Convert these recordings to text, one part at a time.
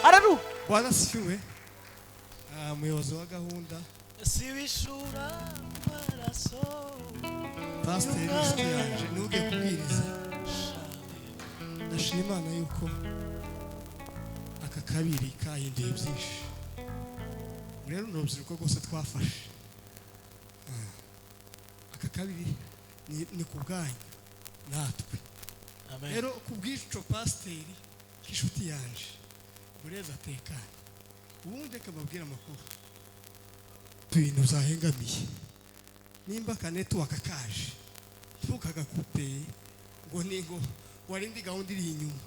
Haleluya. Bwana asifiwe. Umuyobozi wa gahunda, Sibishura amaraso. Pasiteri inshuti yanje, niwe ugiye kubwiriza. Ndashima Imana yuko aka kabiri kahinduye byinshi. Rero ni urubyiruko rwose twafashe. Aka kabiri ni ku bwanyu natwe. Amen. Rero ku bw'ico, pasiteri k'inshuti yanje bureza atekanye. Ubundi reka mbabwire amakuru, ibintu byahengamiye. Nimba aka network kaje, ntukagakupe ngo ni ngo wari indi gahunda iri inyuma,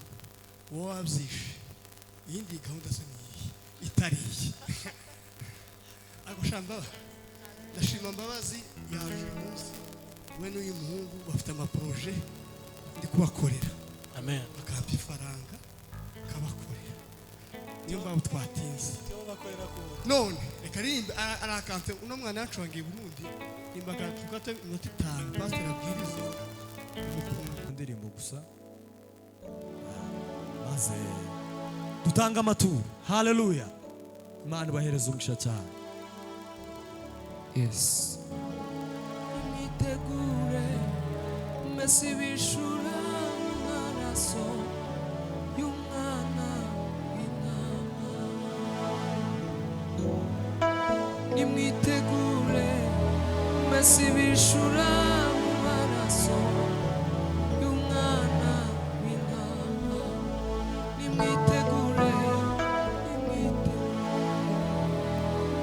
wowe wabyishe. Iyindi gahunda se ni iyi itari iyi? Ariko shamba, ndashima Mbabazi yaje uyu munsi, we n'uyu muhungu bafite ama projets ndi kubakorera. Amen. Bakampa ifaranga kabakorera, niyo mpamvu twatinze. Cyo bakorera ku None reka rimbe arakante uno mwana yacurangiye Burundi. Nimba gato iminota 5, pasiteri abwirize. Indirimbo gusa, maze dutange amaturo. Haleluya! Imana ibahereza umugisha cyane. Yes. Mwitegure, mbese bishura amaraso y'umwana w'intama. Nimwitegure, mbese bishura amaraso y'umwana w'intama. Nimwitegure, nimwitegure,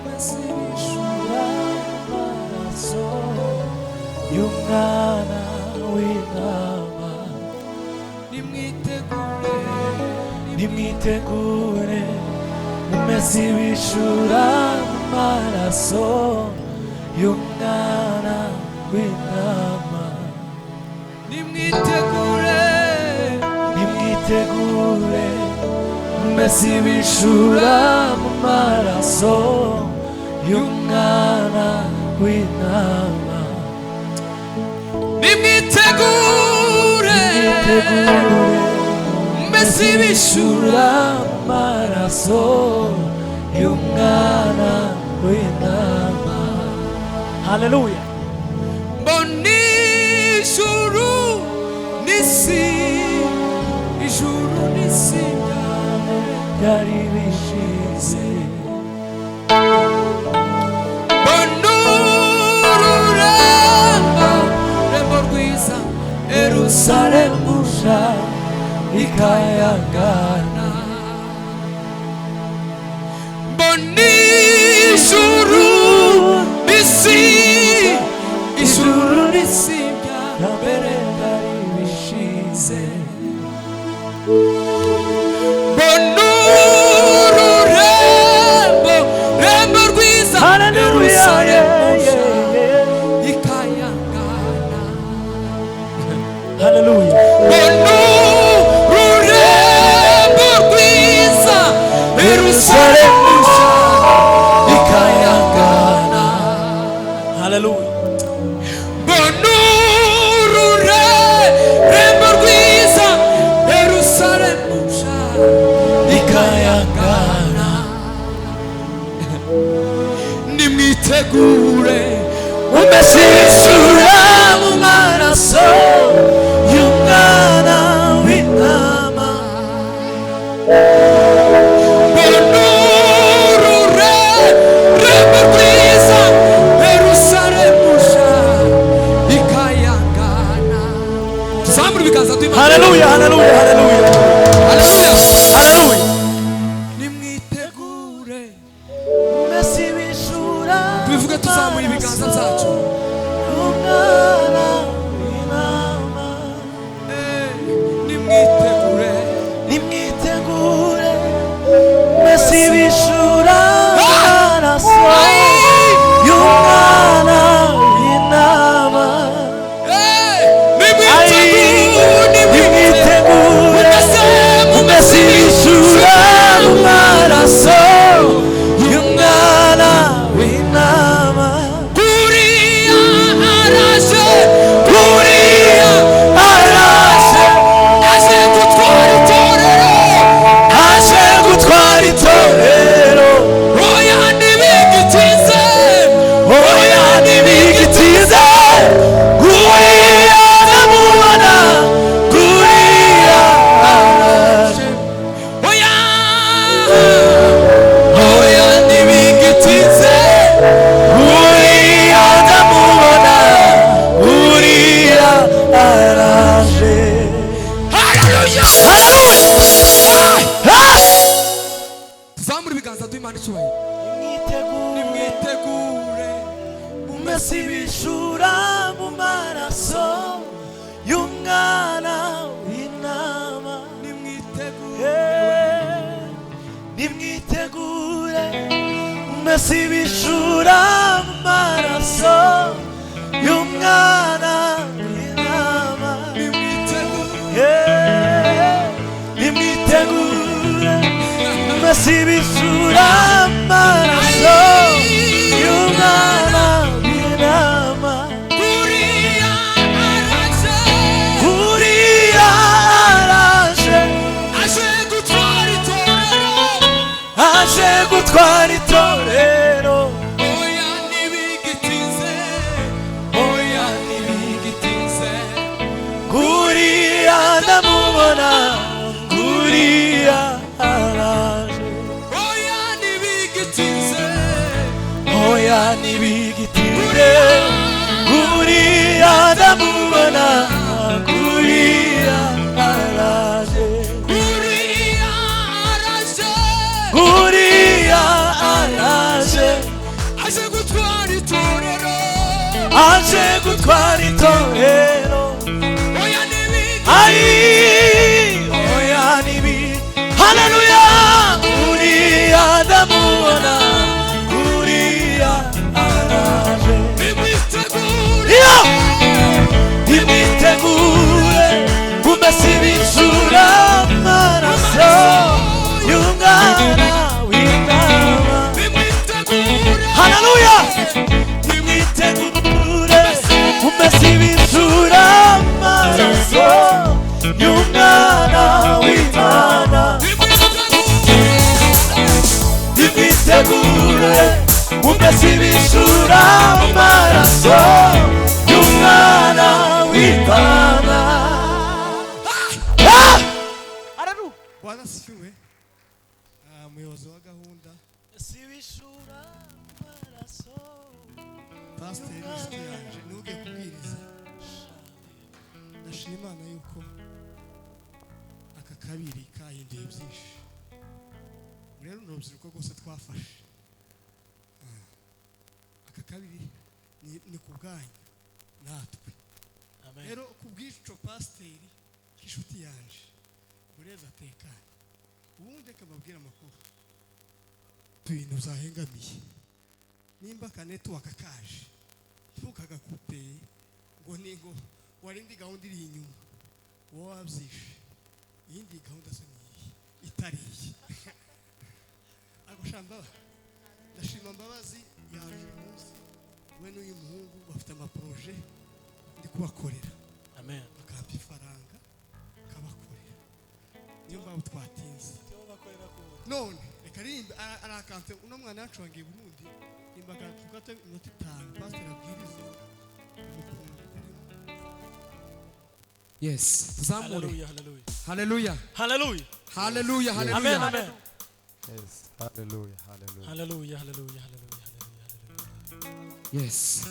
mbese bishura amaraso y'umwana w'intama. Nimwitegure. Nimwitegure, umesi wishura amaraso y'umwana w'intama. Nimwitegure. Nimwitegure, umesi wishura mu maraso y'umwana w'intama. Nimwitegure. Nimwitegure. Mbese bishura amaraso y'umwana w'intama. Haleluya! Mbona ijuru n'isi, ijuru n'isi byari bishize. Mbona ururembo, rembo rwiza, Yerusalemu nshya ikayangana. Mbona ijuru n'isi, ijuru n'isi bya mbere byari bishize. Mbona ururembo, rembo rwiza, Haleluya! Yerusalemu nshya ikayangana. Haleluya! Mbona ururembo rwiza, Yerusalemu nshya ikayangana. Haleluya! Mbona ururembo rwiza, Yerusalemu nshya ikayangana. Nimwitegure. Umesisura mu maraso y'umwana w'intama. Mbona ururembo rwiza, Yerusalemu nshya ikayangana. Tuzamure ibiganza tw'Imana. Haleluya, haleluya, haleluya! Haleluya! Haleluya! Nimwitegure. Umesibishura. Tubivuge tuzamuye ibiganza byacu. Umwana w'intama. Nimwitegure. Nimwitegure, umesibishura amaraso y'umwana w'intama. Nimwitegure. Nimwitegure, umesibishura mu maraso y'umwana w'intama. Kuriya araje. Kuriya araje. Aje gutwara itorero. Aje gutwara. Tuzamure ibiganza duhe Imana icyubahiro. Nimwitegure mumese ibishura mu maraso y'umwana w'intama. Nimwitegure. Nimwitegure mumese ibishura mu maraso y'umwana w'intama. Nimwitegure. Nimwitegure mumese ibishura mu maraso y'umwana w'intama. Uriya araje. Uriya araje. Aje gutwara itorero. Aje gutwara itorero. Oya ntibigitinze, oya ntibigitinze. Nguriya ndamubona, nguriya araje. Oya ntibigitinze. Oya ntibigitinde, nguriya ndamubona, nguriya araje. Uriya araje. Nguriya araje. Aje gutwara itorero. Aje gutwara itorero. Oya ntibigitinze. Ai, oya nibi, haleluya, nguriya ndamubona, nguriya araje. Nimwitegure. Iyo! Nimwitegure mumese ibishura amaraso y'umwana w'intama. Nimwitegure. Haleluya! Nimwitegure mumese ibishura amaraso y'umwana w'intama. Nimwitegure mumese ibishura amaraso y'umwana w'intama. Ah! Bwana asifiwe. Umuyobozi wa gahunda, Sibishura amaraso. pasiteri inshuti yanje niwe ugiye kubwiriza. Ndashima Imana yuko aka kabiri kahinduye byinshi. Rero ni urubyiruko rwose twafashe. Aka kabiri ni ku bwanyu natwe. Rero ku bw'ico pasiteri k'inshuti yanje Bureza atekanye, ubundi reka mbabwire amakuru. Ibintu byahengamiye, nimba akanetiwaka kaje ntukagakupe ngo ni ngo wari indi gahunda iri inyuma wowe wabyishe. Iyindi gahunda se ni iyi itari iyi? Ariko sha mbaba ndashima Mbabazi yaje uyu munsi, we n'uyu muhungu bafite amaporoje ndi kubakorera. Amen. Bakampa ifaranga kabakorera, niyo mpamvu twatinze. None reka rimba arakante uno mwana yacurangiye Burundi. Nimba akante iminota 5 pasiteri abwirize umukungu urimo. Yes, tuzamure. Haleluya, haleluya. Haleluya. Haleluya. Haleluya. Amen, Haleluya. amen. Yes. Hallelujah. Hallelujah. Haleluya, haleluya, haleluya, haleluya, haleluya. Yes.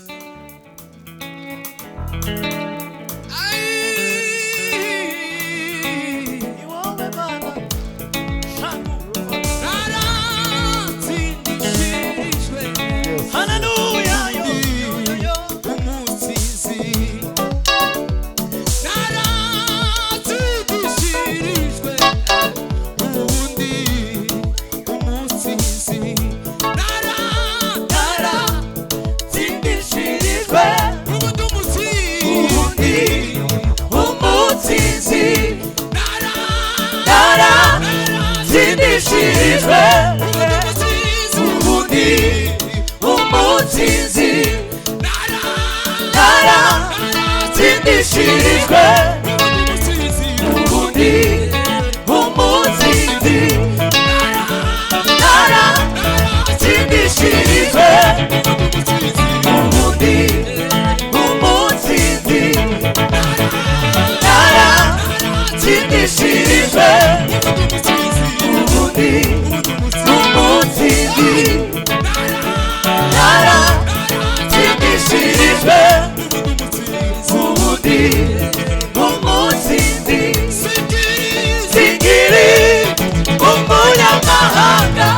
Ni wowe Mana, shangu. Naratsindishirijwe. Haleluya, yo, yo, yo, yo. Umutsizi. Naratsindishirijwe ubundi umutsizi. Nara Naratsindishirijwe. Ubundi umutsizi. Ubundi umutsinzi. Nara Naratsindishirijwe. Ubundi umutsizi. Ubundi umutsinzi. Nara Naratsindishirijwe. Ubundi umutsizi. Ubundi umutsinzi. Naratsindishirijwe. Ubundi umutsizi. Ubundi umutsinzi. Naratsindishirijwe. Ubundi umutsizi. Ubundi umutsinzi. Naratsindishirijwe. Ubundi umutsizi. Ubundi umutsinzi. Sikiriza. Singiri umunyamahanga.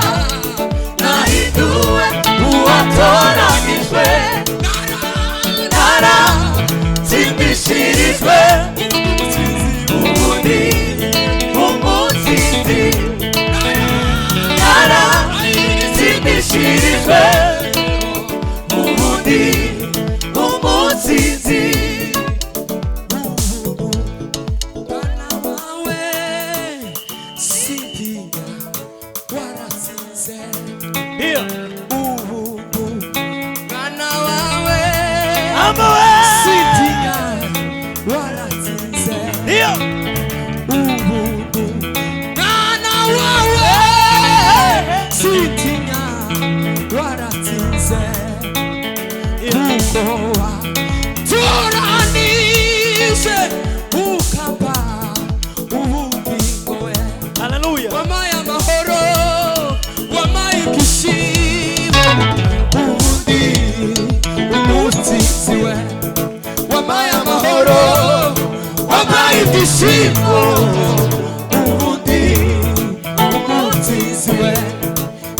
Waratsinze. Ndio. Ubu mwana wawe. Amawe. Sitinya, waratsinze. Ndio. Ubu mwana wawe. Sitinya, waratsinze. Kuko watoranije ukampa ubugingo we. Haleluya. Wampaye amahoro, wampaye ibyishimo, ubundi umutsinzi we. Wampaye amahoro, wampaye ibyishimo, ubundi umutsinzi we.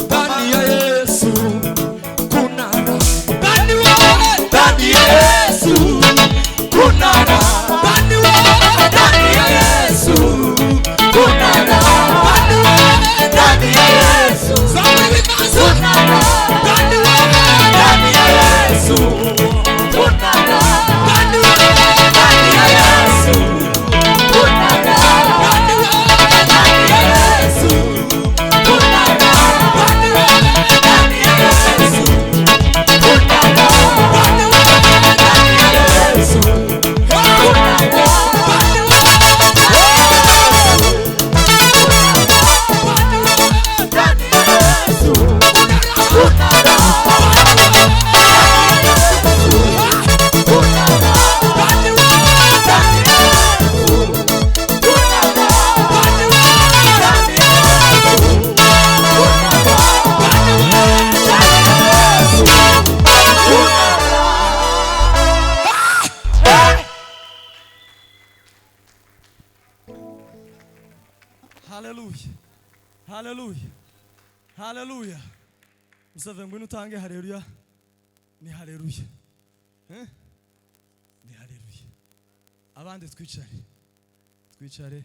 Ndani ya Yesu kunana, ndani wewe, ndani ya Yesu kunana, ndani wewe, ndani ya Yesu kunana, ndani wewe, ndani ya Yesu kunana, ndani wewe, ndani ya Yesu kunana, ndani wewe, ndani ya Yesu kunana, ndani wewe, ndani ya Yesu kunana, ndani wewe, ndani ya Yesu kunana, ndani wewe, ndani ya Yesu kunana, ndani wewe. Haleluya. Haleluya. Haleluya. Musave ngwino utange haleluya. Ni haleluya. Eh? Ni haleluya. Abandi twicare. Twicare.